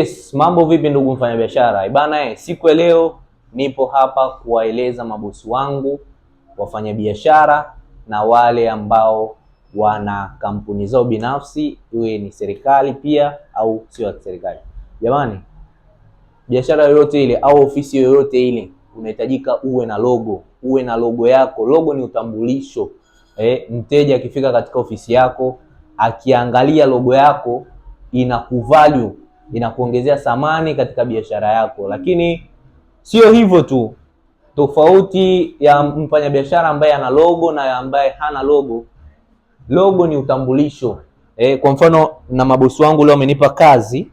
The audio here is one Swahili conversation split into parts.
Yes, mambo vipi ndugu mfanyabiashara? Bana, siku ya leo nipo hapa kuwaeleza mabosi wangu wafanyabiashara na wale ambao wana kampuni zao binafsi, iwe ni serikali pia au sio ya serikali. Jamani, biashara yoyote ile au ofisi yoyote ile unahitajika uwe na logo, uwe na logo yako. Logo ni utambulisho. Mteja akifika katika ofisi yako akiangalia logo yako inakuvalue, inakuongezea thamani katika biashara yako. Lakini sio hivyo tu, tofauti ya mfanyabiashara ambaye ana logo na ambaye hana logo, logo ni utambulisho. Kwa mfano na mabosi wangu leo amenipa kazi,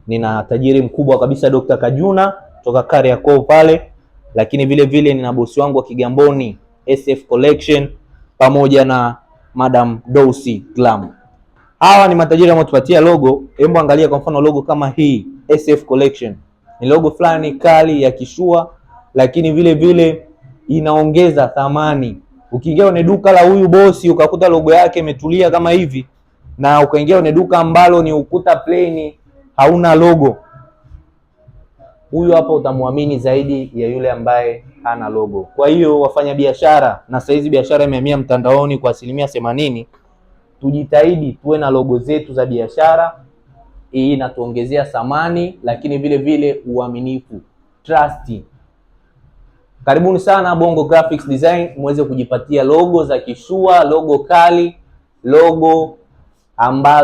nina tajiri mkubwa kabisa Dr. Kajuna toka Kariakoo pale, lakini vile vile nina bosi wangu wa Kigamboni SF Collection pamoja na Madam Deusi Glam. Hawa ni matajiri ambao tupatia logo. Hebu angalia kwa mfano logo kama hii SF Collection ni logo fulani kali ya kishua, lakini vile vile inaongeza thamani. Ukiingia kwenye duka la huyu bosi ukakuta logo yake imetulia kama hivi, na ukaingia kwenye duka ambalo ni ukuta plain hauna logo, huyu hapa utamwamini zaidi ya yule ambaye hana logo. Kwa hiyo wafanyabiashara, na saizi biashara imehamia mtandaoni kwa 80%, tujitahidi tuwe na logo zetu za biashara. Hii inatuongezea thamani, lakini vile vile uaminifu, trust. Karibuni sana Bongo Graphics Design muweze kujipatia logo za kishua, logo kali, logo ambazo